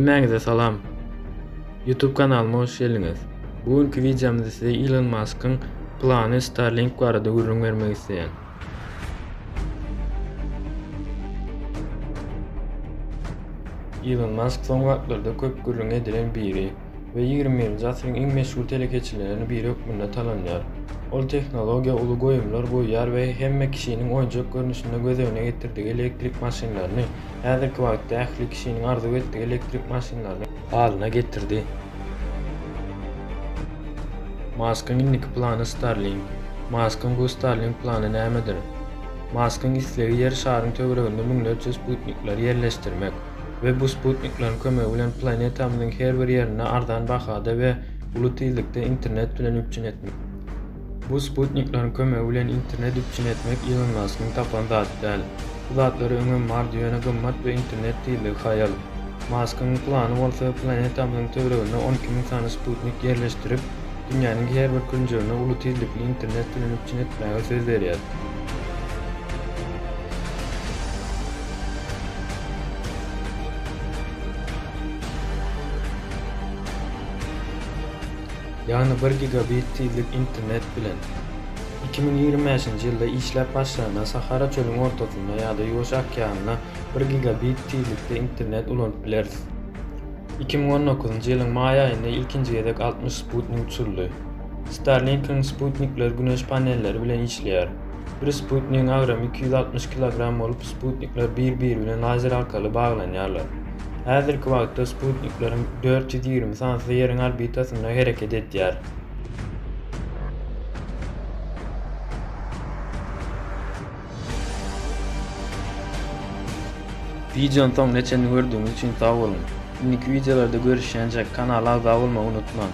Hemmäňize salam. YouTube kanalyma hoş geldiňiz. Bu günki wideomyzda size Elon Muskyň plany Starlink barada gürrüň bermek isleýän. Elon Musk soň wagtlarda köp gürrüň edilen biri we 21-nji asyryň iň meşhur telekeçileriniň biri hökmünde tanalýar. Ol tehnologiýa uly goýumlar goýýar we hemme kişiniň oýunjak görnüşinde göz öňüne getirdigi elektrik maşynlaryny häzirki wagtda ähli kişiniň arzuw etdigi elektrik maşynlaryny halyna getirdi. Maskyň indiki plany Starlink. Maskyň bu Starlink plany nämedir? Maskyň islegi Ýer şaryň töwereginde müňlerçe sputnikleri ýerleşdirmek we bu sputnikleriň kömegi bilen planetamyzyň her bir ýerinde arzan bahada we uly tizlikde internet bilen üpjün etmek. Bu sputnikleriň kömegi bilen internet üpjün etmek Ilon Maskyň tapan zady däl. Bu zatlar öňem bardy ýöne gymmat we internet tizligi haýal. Maskyň plany bolsa planetamyzyň töwereginde 12 müň sany sputnik ýerleşdirip, dünýäniň her bir künjegini uly tizlikli internet bilen üpjün etmäge söz berýär. Ýagny bir gigabit tizlik internet bilen. 2025-nji ýylda işläp başlanda Sahara çölüň ortasynda ýa-da Ýuwaş okeanda bir gigabit tizlikde internet ulanyp bileris. 2019-njy ýylyň maý aýynda ilkinji gezek 60 sputnik uçuryldy. Starlink-iň sputnikleri güneş panelleri bilen işleýär. Bir sputnigiň agramy 260 kilogram bolup, sputnikler bir-biri bilen lazer arkaly baglanýarlar. Häzirki wagtda sputnikleriň 420 sanysy Ýeriň orbitasynda hereket edýär. Wideony soňuna çenli gördügiňiz üçin sag boluň. Indiki wideolarda görüşýänçäk kanala agza bolmagy unutmaň.